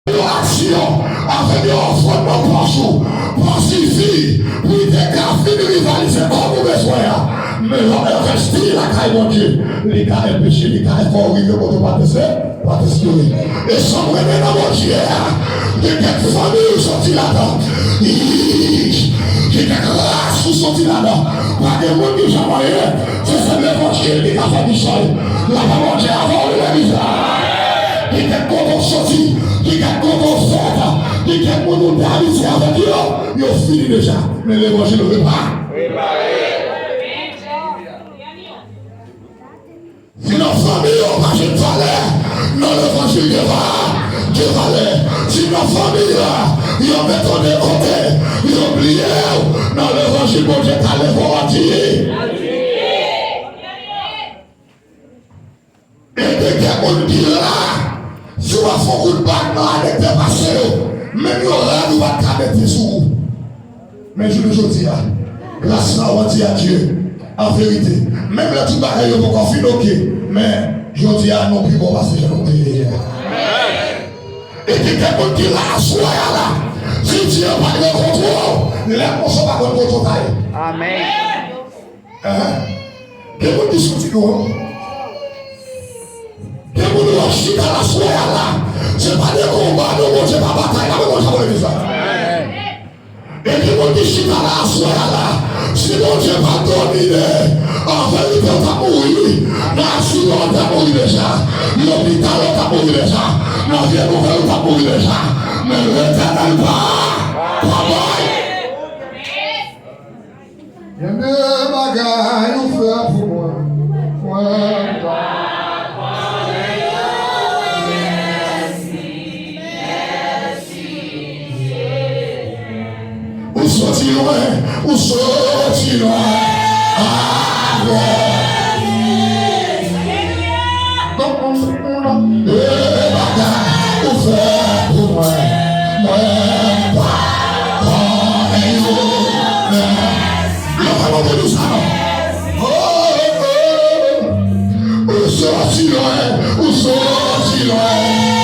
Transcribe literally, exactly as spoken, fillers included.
Yon aksyon avèk yon ofrann nan pòch ou pa sifi pou li te ka vin rivalize kòb ou bezwen an. Men lè w envesti lakay Bondye, li ka enpeche, li ka fè w rive kote w pa te se, pa te espere. E sa m renmen nan Bondye a, gen kèk fanmi ou soti ladan. Gen kèk ras ou soti ladan. Pa gen moun ki janm anyen. Se sèl levanjil ki ka fè misyon. Lapè Bondye avè w, legliz la. Ki kèk kote w soti, ki kèk kote w fèt, ki kèk moun ou te abitye avèk yo, yo fini deja. Men levanjil repa. Si nan fanmi yo pa jwenn valè, nan levanjil gen va, gen valè. Si nan fanmi yo, yo mete w de kote, yo bliye w, nan levanjil Bondye ka leve w anti. E gen kèk moun ki la, si w ap fè yon kout bak nan ane k te pase yo, menm yon rad ou pa t ka mete sou ou. Men jounen jodi a, gras la w anti a Dye. An verite, menm lè tout bagay yo poko fin oke, men jodi a nou pi bon pase jan nou te ye yè. E gen kèk moun ki la aswè a la, si Dye pa t rankontre w, lè konsa w pa konn kote w ta ye. Amèn. Enhen. Gen moun ki soti lwen. Gen moun yo chita la aswè a la. Se pa de konba non, Bondye pa batay la, men Bondye pa legliz la. E gen moun ki chita la aswè a la. Si Bondye pa domine, an verite, w t ap mouri. Nan asirè, w t ap mouri deja. Lopital, w t ap mouri deja. Nan vye nouvèl, w t ap mouri deja. Men Letènèl pa, pa bay. Gen de bagay ou fè pou mwen, mwen pa konnen yo. Ou soti lwen, ou soti lwen avè m. De bagay ou fè pou mwen, mwen pa konnen yo. Lè w pa monte nou sa non. Oh, oh, oh. Ou soti lwen, ou soti lwen.